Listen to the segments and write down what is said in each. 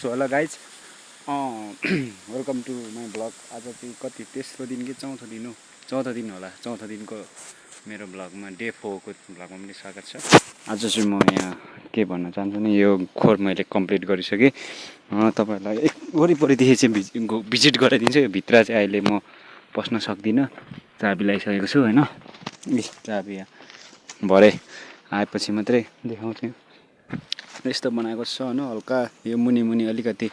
So hello guys, welcome to my blog. आज चाहिँ कति तेस्रो दिन कि चौथो दिन हो, चौथो दिन होला। चौथो दिनको मेरो ब्लगमा डे 4 को ब्लगमा पनि स्वागत छ। आज चाहिँ म यहाँ के भन्न चाहन्छु नि, यो खोर मैले कम्प्लिट गरिसकेँ। तपाईँहरूलाई एक वरिपरिदेखि चाहिँ भिजिट गराइदिन्छु। यो भित्र चाहिँ अहिले म पस्न सक्दिनँ, चाबी लगाइसकेको छु होइन। चाबी यहाँ भरे आएपछि मात्रै देखाउँछु। यस्तो बनाएको छ होइन, हल्का यो मुनि अलिकति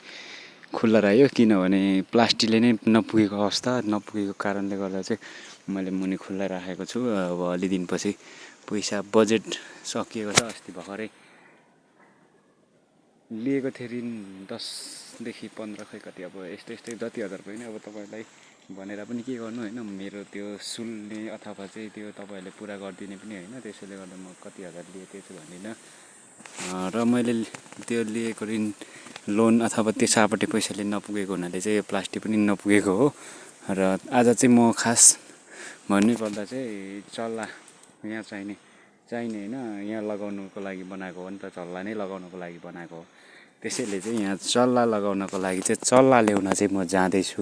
खुल्ला रह्यो, किनभने प्लास्टिकले नै नपुगेको अवस्था, नपुगेको कारणले गर्दा चाहिँ मैले मुनि खुल्ला राखेको छु। अब अलि दिनपछि पैसा बजेट सकिएको छ। अस्ति भर्खरै लिएको थिएँ ऋण 10देखि 15 खै कति, अब यस्तै जति हजार पनि। अब तपाईँलाई भनेर पनि के गर्नु होइन, मेरो त्यो सुल्ने अथवा चाहिँ त्यो तपाईँहरूले पुरा गरिदिने पनि होइन। त्यसैले गर्दा म कति हजार लिएको छु भन्दिनँ। र मैले त्यो लिएको ऋण लोन अथवा त्यसपट्टि पैसाले नपुगेको हुनाले चाहिँ यो प्लास्टिक पनि नपुगेको हो। र आज चाहिँ म खास भन्नुपर्दा चाहिँ चल्ला यहाँ चाहिने होइन, यहाँ लगाउनुको लागि बनाएको हो नि त। चल्ला नै लगाउनुको लागि बनाएको हो। त्यसैले चाहिँ यहाँ चल्ला लगाउनको लागि चाहिँ चल्ला ल्याउन चाहिँ म जाँदैछु।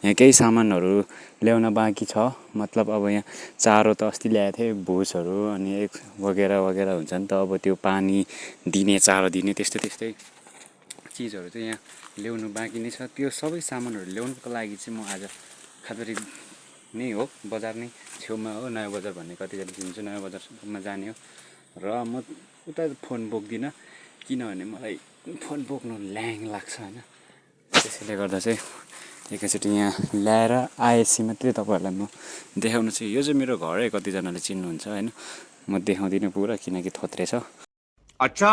यहाँ केही सामानहरू ल्याउन बाँकी छ। मतलब अब यहाँ चारो त अस्ति ल्याएको थिएँ, भुसहरू अनि वगेरा हुन्छ नि त। अब त्यो पानी दिने, चारो दिने त्यस्तै चिजहरू चाहिँ यहाँ ल्याउनु बाँकी नै छ। त्यो सबै सामानहरू ल्याउनुको लागि चाहिँ म आज खादरी नै हो, बजार नै छेउमा हो। नयाँ बजार भन्ने कतिजना चिन्छ, नयाँ बजारमा जाने हो। र म उता फोन बोक्दिनँ, किनभने मलाई फोन बोक्नु ल्याङ लाग्छ होइन। त्यसैले गर्दा चाहिँ एकैचोटि यहाँ ल्याएर आएपछि मात्रै तपाईँहरूलाई म देखाउनु छु। यो चाहिँ मेरो घरै, कतिजनाले चिन्नुहुन्छ होइन। म देखाउँदिनँ पुरा, किनकि थोत्रे छ। अच्छा,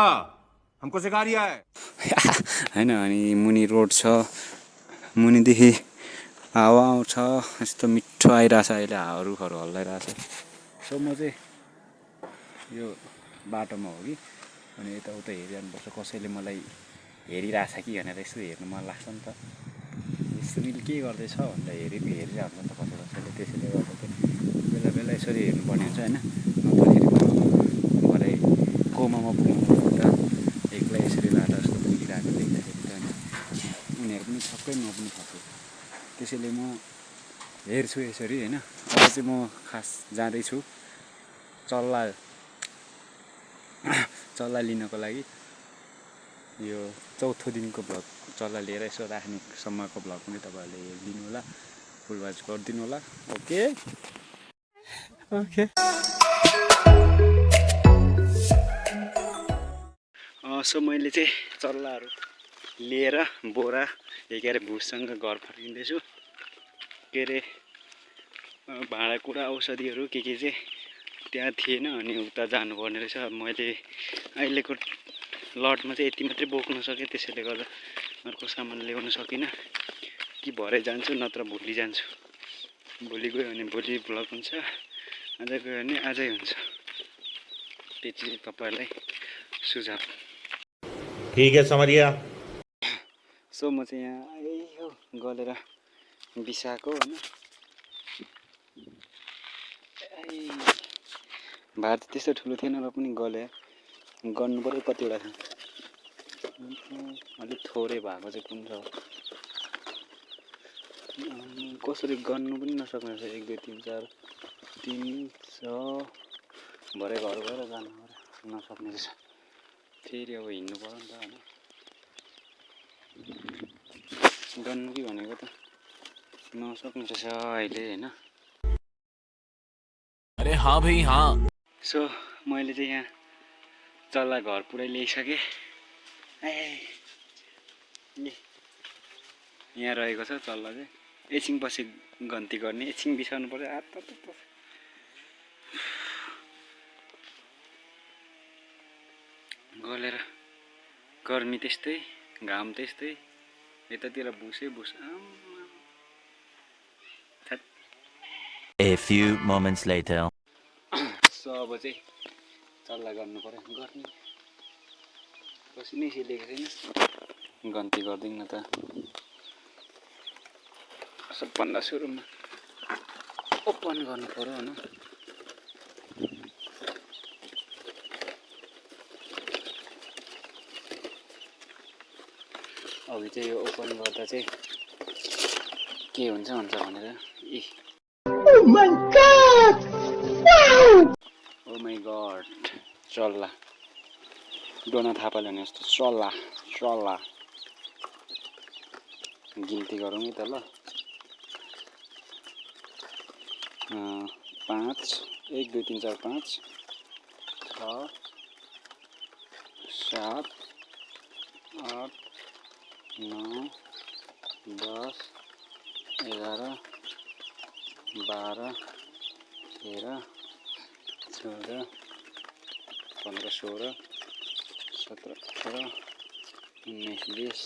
हमको सिखा रिया है होइन। अनि मुनि रोड छ, मुनिदेखि हावा आउँछ, यस्तो मिठो आइरहेछ अहिले। रुखहरू हल्लाइरहेछ। सो म चाहिँ यो बाटोमा हो कि, अनि यताउता हेरिरहनुपर्छ। कसैले मलाई हेरिरहेछ कि भनेर यसो हेर्नु मन लाग्छ नि त। यसरी के गर्दैछ भनेर हेरिरहेको हुन्छ नि त कसैले। त्यसैले गर्दा चाहिँ बेला यसरी हेर्नुपर्ने हुन्छ होइन। नत्र भरे कोमामा पुग्दा एक्लै यसरी बाटो जस्तो पुगिरहेको देख्दाखेरि त उनीहरू पनि छक्कै, म पनि छक्कै। त्यसैले म हेर्छु यसरी होइन। अब चाहिँ म खास जाँदैछु चल्ला लिनको लागि। यो चौथो दिनको भ्लग चल्ला लिएर यसो राख्ने सम्मको भ्लग पनि तपाईँहरूले हेरिदिनु होला, फुल वाच गरिदिनु होला। ओके। सो मैले चाहिँ चल्लाहरू लिएर बोरा के अरे भुससँग घर फर्किँदैछु। के अरे भाँडाकुँडा औषधिहरू के चाहिँ त्यहाँ थिएन, अनि उता जानुपर्ने रहेछ। मैले अहिलेको लटमा चाहिँ यति मात्रै बोक्न सकेँ। त्यसैले गर्दा अर्को सामान ल्याउन सकिनँ। कि भरे जान्छु, नत्र भोलि जान्छु। भोलि गयो भने भोलि भ्लग हुन्छ, आज गयो भने आजै हुन्छ। त्यो चाहिँ तपाईँहरूलाई सुझाव। ठीक है, समझिया। सो म चाहिँ यहाँ यो गलेर बिसाएको होइन। भात त्यस्तो ठुलो थिएन र पनि गले गर्नु पऱ्यो। कतिवटा छ अलिक थोरै भएको चाहिँ कुन छ, कसरी गर्नु पनि नसक्ने रहेछ। 1 2 3 4 300 भरे घर गएर जानु नसक्ने रहेछ। फेरि अब हिँड्नु पऱ्यो नि त होइन। गर्नु कि भनेको त नसक्ने रहेछ अहिले होइन। अरे हाँ भाई हाँ। सो मैले चाहिँ यहाँ चल्ला घर पुरै ल्याइसकेँ। यहाँ रहेको छ चल्ला चाहिँ। एकछिन पछि गन्ती गर्ने, एकछिन बिसाउनु पर्छ। गलेर गर्मी त्यस्तै, घाम त्यस्तै, यतातिर भुसै भुस। A few moments later. So अब चाहिँ चल्ला गर्नु पर्यो। गर्ने पसिनै सिलेको छैन, गन्ती गर्दिनँ त। सबभन्दा सुरुमा ओपन गर्नु पर्यो होइन। अघि चाहिँ यो ओपन गर्दा चाहिँ के हुन्छ भनेर ओ माई गड चल्ला डोना थापाले भने जस्तो चल्ला गिन्ती गरौँ है त ल 5 1 2 3 4 5 6 7 8 9 10 11 12 13 14 15 16 17 18 19 20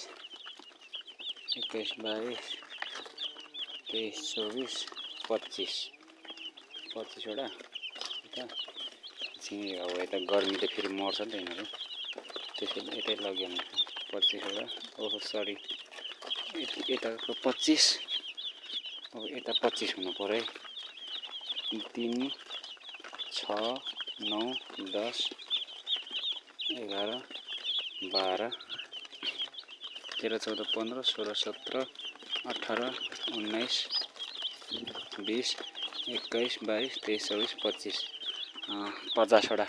21 22 23 24 25 25वटा यता छिमेकी अब यता गर्मीले फेरि मर्छ नि त यिनीहरू त्यसैले यतै लग्यो भने 25वटा ओहो सरी यताको 25 अब यता 25 हुनु पर्यो है 3 6 9 10 11 12 13 14 15 16 17 18 19 20 21 22 23 24 25 50वटा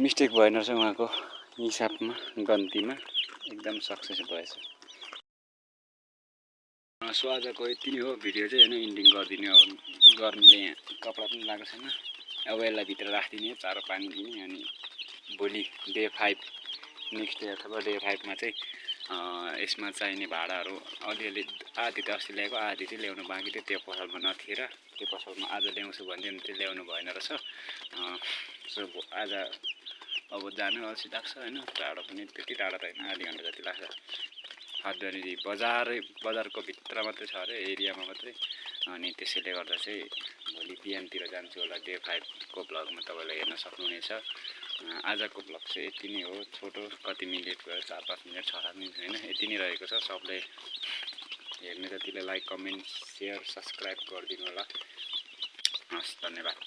मिस्टेक भएन रहेछ उहाँको हिसाबमा गन्तीमा एकदम सक्सेस भएछ। सो आजको यति नै हो भिडियो चाहिँ होइन इन्डिङ गरिदिने अब गर्मीले यहाँ कपडा पनि लगाएको छैन अब यसलाई भित्र राखिदिने चारो पानी दिने अनि भोलि डे 5 नेक्स्ट डे अथवा डे 5 मा चाहिँ यसमा चाहिने भाडाहरू अलिअलि आधी त अस्ति ल्याएको आधी चाहिँ ल्याउनु बाँकी थियो त्यो पसलमा नथिएर त्यो पसलमा आज ल्याउँछु भन्दै त्यो ल्याउनु भएन रहेछ सो आज अब जानु अल्छी लाग्छ होइन टाढो पनि त्यति टाढो त होइन आधी घन्टा जति लाग्छ हातबारी बजारको भित्र मात्रै छ अरे एरियामा मात्रै अनि त्यसैले गर्दा चाहिँ भोलि बिहानतिर जान्छु होला डे 5 को भ्लगमा तपाईँलाई हेर्न सक्नुहुनेछ। आजको भ्लग चाहिँ यति नै हो छोटो कति मिनट भयो 4-5 मिनट 6-7 मिनट होइन यति नै रहेको छ सबले हेर्ने जतिले लाइक कमेन्ट सेयर सब्सक्राइब गरिदिनु होला हस् धन्यवाद।